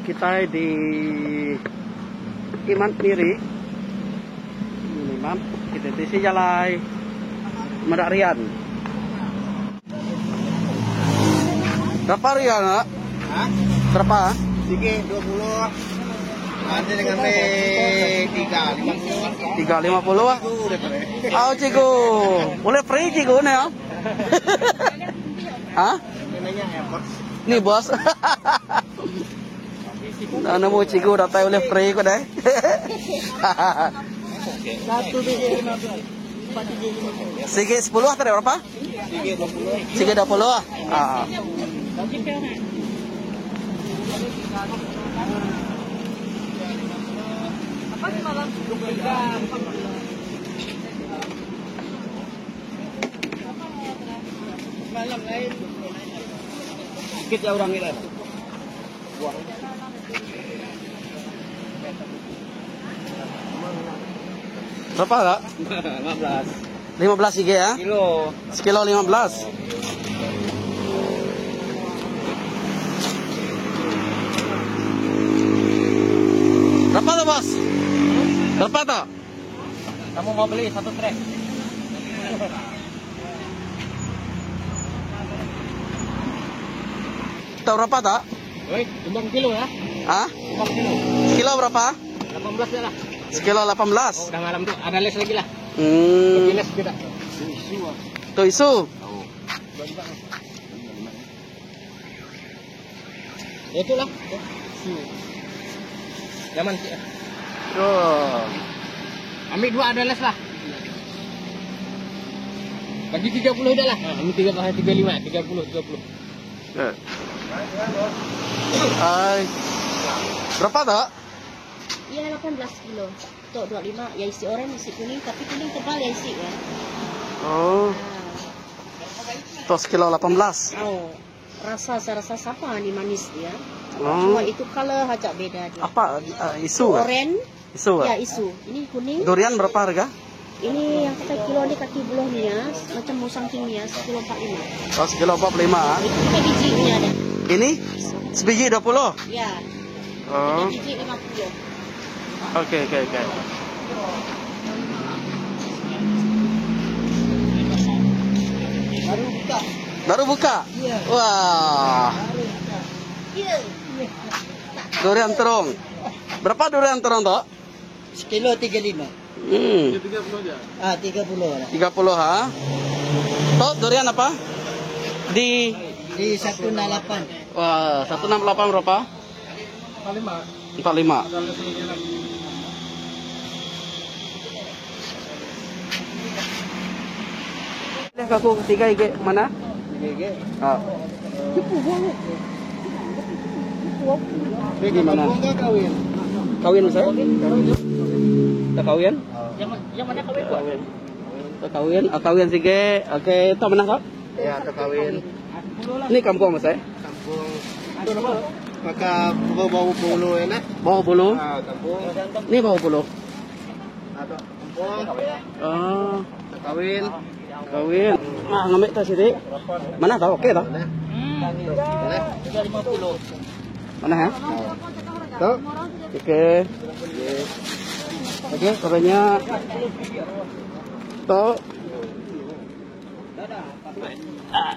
kitai di Iman Miri. Iman kita tisi jalai meda rian. Berapa rian nak? Ha? Berapa? Sigi 20. Nanti dengan me 3 50. 3 50 ah. Oh, cikgu. Boleh free cikgu ni ah. Ha? Ni bos. Nah, nemu cikgu datai ulih free ko deh. Sigi 10 tadi berapa? Sigi 20. Sigi 20 ah. Ah. Malam lain. Sikit ya orang ini. Berapa tak? 15 15 sigi ya. kilo. Sekilo 15. Berapa tuh bos? Berapa tuh? Kamu mau beli satu trek? Tahu berapa tak? Woi, timbang kilo ya. Hah? Timbang kilo. Sekilo berapa? 18 ya lah. Sekilo Oh, 18. udah malam tuh. Ada les lagi lah. Hmm. Lebih les kita. Isu. Tuh isu. Ya itulah. Nyaman sih. Tuh. Ambil dua ada les lah. Bagi 30 udah lah. Ambil 3 35, 30, 30. Eh. Hai. Berapa tak? Iya 18 kilo. Tok 25 ya isi oranye isi kuning tapi kuning tebal ya isi ya. Oh, Ah. tuh sekilo 18. Oh, rasa saya rasa sama nih manis dia. Oh. Cuma itu color aja beda dia. Apa eh, isu? ah? Oranye Isu. ya ah? isu. Ini kuning. Durian berapa harga? Ini yang kata kilo ini kaki buloh nih ya, macam musang king nih ya, sekilo 45. Oh, sekilo 45. ah. Itu pakai bijinya ada. Ini sebiji 20. Ya, Oh. tiga biji 50. Oke, oke, oke. Baru buka. Baru buka? Iya. Wah, Iya. durian terong. Berapa durian terong, Tok? Sekilo 35. Hmm, Ah, 30 lah. 30 ha. Tok, durian apa? Di Di 168. wah, 168 berapa? 45. 45. Leh aku tiga ige mana? GG. Ah, Di mana? kampung kah kawin? kawin saya? Tak kawin? Yang yang mana kawin gua? Tak kawin, ah, kawin sige. Okey, tak mana kau? Ya, atau kawin. Ini kampung mas saya. Kampung. Itu nama? Maka bau-bau bulu enak. Bawah bulu. Ah, kampung. Ini bawah bulu. Atau kampung. Ah, Atau kawin. kawin. Ah, ngambil tas sini. Mana tahu? Okey tak? Mana? Mana? Mana ya? Tuh. Okey. Okey, katanya Tok.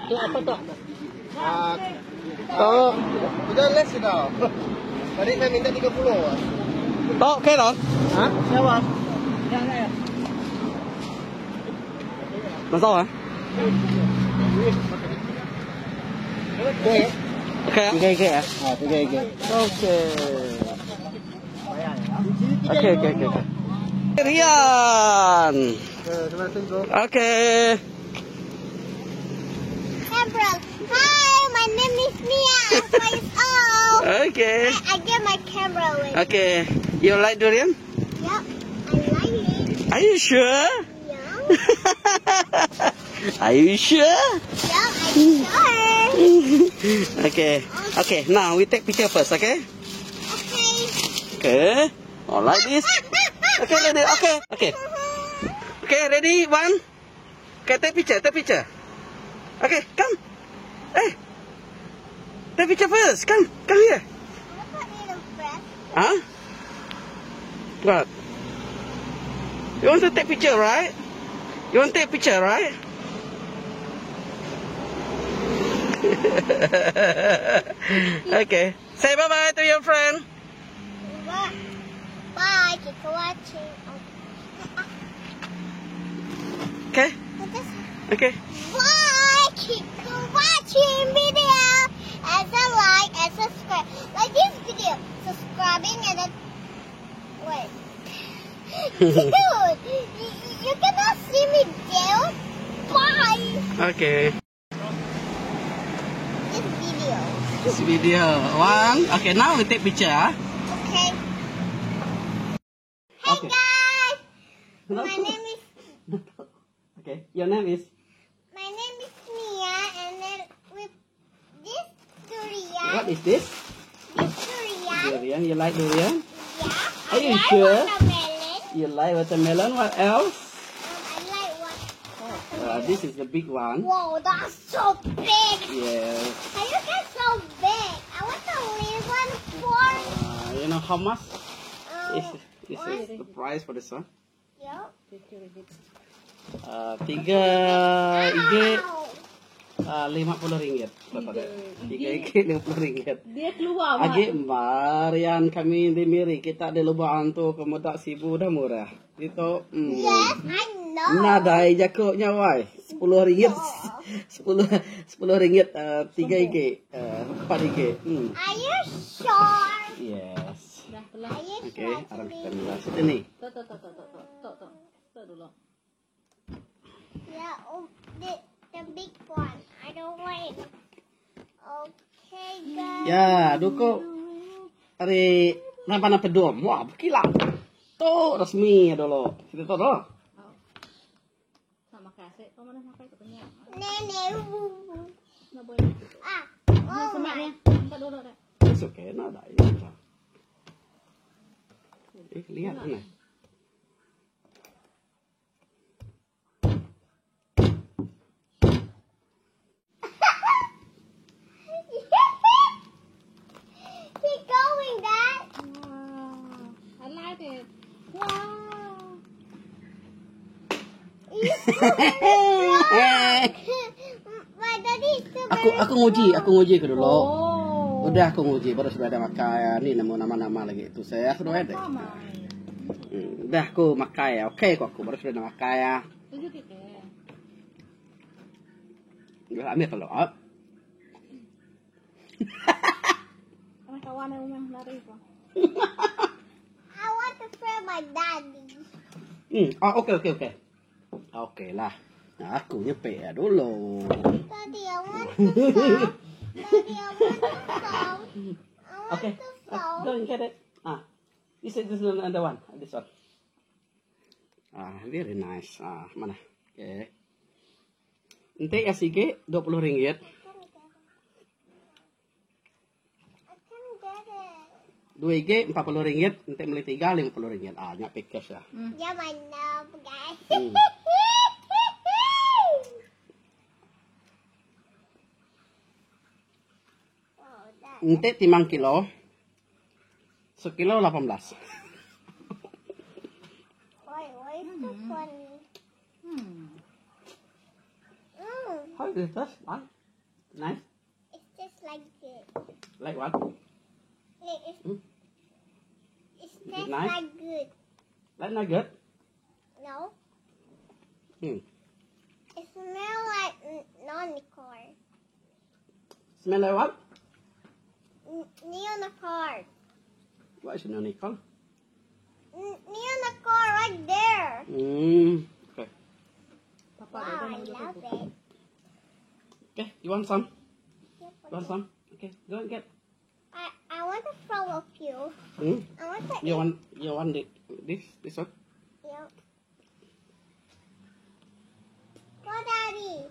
Itu apa tok? Ah, Tok. udah les sudah. Tadi saya minta 30. Tok, okey tak? Hah? Siapa? Masuk ah? Oke. Okey. Tiga IG ya? Ah, tiga IG. Okey. Okey, okey, okey. okey. Rian. Terima kasih, Bro. Okey. Gabriel. Hi, my name is Mia. I'm 5 years old. Okey. I get my camera with. Okey. You like durian? Yep, I like it. Are you sure? Yeah, Are you sure? yeah, I'm sure. okay. Okay. Now we take picture first. Okay. Okay. Okay. All like this. Okay, ready. Okay. Okay. Okay, ready? One. Okay, take picture. Take picture. Okay, come. Hey. Take picture first. Come. Come here. Look at it. What? You want to take picture, right? You want to take picture, right? okay. Say bye-bye to your friend. Bye. Bye. Keep watching. Okay. Okay. Bye. Keep watching video. As a like and subscribe. Like this video. Subscribing and then wait. Dude, you, you cannot see me, dude. Bye. Okay. This video. This video. One. Okay, now we take picture. ah. Okay. Hey Okay. guys. My name is Okay. Your name is? my name is Mia, and then with this durian. What is this? This durian. Durian. You like durian? Yeah. Are I you like sure? watermelon. You like watermelon? What else? I like watermelon. This is the big one. Whoa, that's so big. Yes. How you get so big? I want the little one for. You know how much is is the price for this one? Yeah. Tiga IG Ow. 50 ringgit. Berapa dia? Tiga IG 50 ringgit. Dia keluar mak. Agi marian kami di Miri kita di Lubuk Antu kemudak Sibu dah murah. Itu Yes, I know. Nadai jakuknya wai. 10 ringgit. 10 10 ringgit 3 IG, 4 IG. Are you sure? Yes. Dah telah. Are you Okey, sure? aram kita mula situ ni. Tok tok tok tok tok tok tok tok. Tok dulu. Yeah, oh, the big one. I don't want it. Okay, guys. Ya, duko ari nampak na pedom. Wah, berkilat. Tu resmi dulu. Situ tu dulu. Sama kasih. Kau mana makan tu kenyang. Nene. Nak boleh. Ah. Oh Semak my. ni. Empat dulu dah. It's okay, nadai. Eh, lihat mana. Keep going, Dad. Wow. I like it. Wow. He's so very strong. My daddy is so Aku very aku nguji, aku nguji ke dulu. Oh. Udah aku nguji baru sudah ada makan ni nama nama-nama lagi itu saya aku dah ada. Sama. Dah aku makan ya. Okey kok aku baru sudah nak makan ya. Tunjuk kita. Dah ambil kalau up. Kawan kawan yang umang lari kau. I want to friend my daddy. Ah okey okey okey. Okey lah. Nah, aku nyepek ya dulu. Daddy, I want to solve. Daddy, I want to solve. I want Okay. to solve. Go and get it. Ah. This is this is another one. This one. Ah, very nice. Ah, mana? Okay. Nanti SIG 20 ringgit. I can get it. 2 IG 40 ringgit, nanti beli 3 50 ringgit. Ah, nyak package lah. Yeah, my love, guys. Oh, that. Nanti timang kilo. Sekilo 18. Wait, why is so funny? How is it taste? Nice. Nice. It's just like good. Like what? Like, it's, It's Is it just nice? like good. Like nugget? No, it smells like non-corn. Smell like what? Neonicorn. What is neonicorn? Neonicorn right there. Okay. Papa Wow, dah I love it. Okay, you want some? Yep, You want some? Okay, go and get. I want to throw a few. I want to You want this one? Yep. Go, Daddy.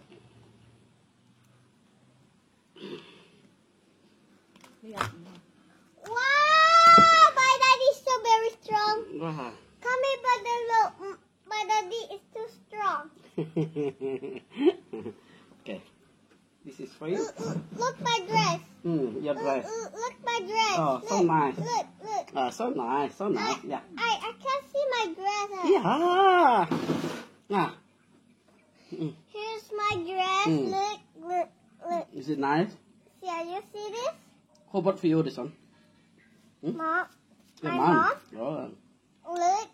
Lihat. Wow, my daddy is so very strong. Wah. Come here, but the look, my daddy is too strong. Okay. This is for you. Look my dress. Your dress. Look my dress. Oh, so Look, nice. Look, look. Ah, so nice, so nice. Yeah. I I can see my dress. Yeah. Nah. Here's my dress. Look, look, look. Is it nice? Yeah, you see this? Who bought for you this one? Mom. Your My mom. mom. Oh. Look,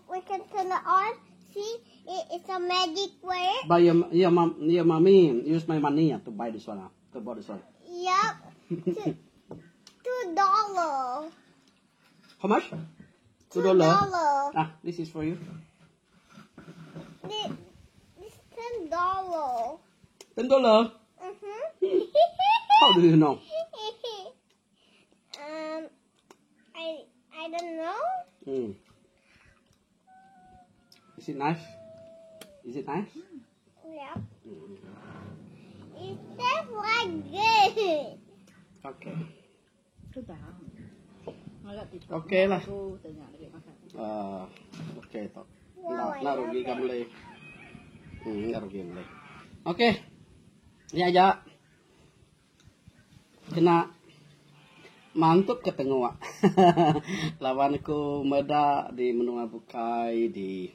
we can turn it on. See, it, it's a magic word. Buy your your mom your mommy use my money ah, to buy this one ah, to buy this one. Yep. $2. How much? $2. Ah, this is for you. This, this $10. $10. How do you know? I don't know. Is it nice? Is it nice? Yeah. It tastes like good. Okay. Sudah. Okay lah. Aku tanya lebih makan. Okay tok. Wow, Nak, I nak love rugi it. kamu boleh. Nak rugi boleh. Okay. Ni aja. Kena mantup ke tengok. Laban aku meda di menua bukai di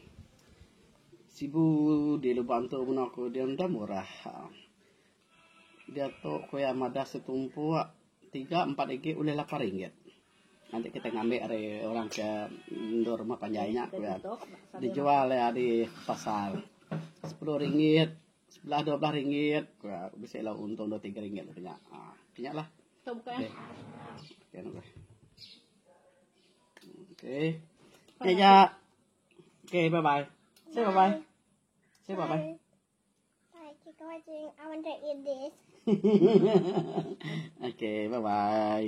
Sibu di Lubok Antu menua aku dia enda murah. Diatu ku iya madah setumpuk tiga empat igi ulih lapan ringgit. Nanti kita ngambi ari orang ke endur rumah panjai nya ku iya. Dijual iya di pasar sepuluh ringgit, sebelah dua belah ringgit ku iya. Bisi lalu untung dua tiga ringgit ku nya. Nya lah. Okey. Okey Okey. Nya ja. Okey bye bye. Say bye bye. Say bye bye. Bye. Keep watching. I want to eat this. Okay, bye bye.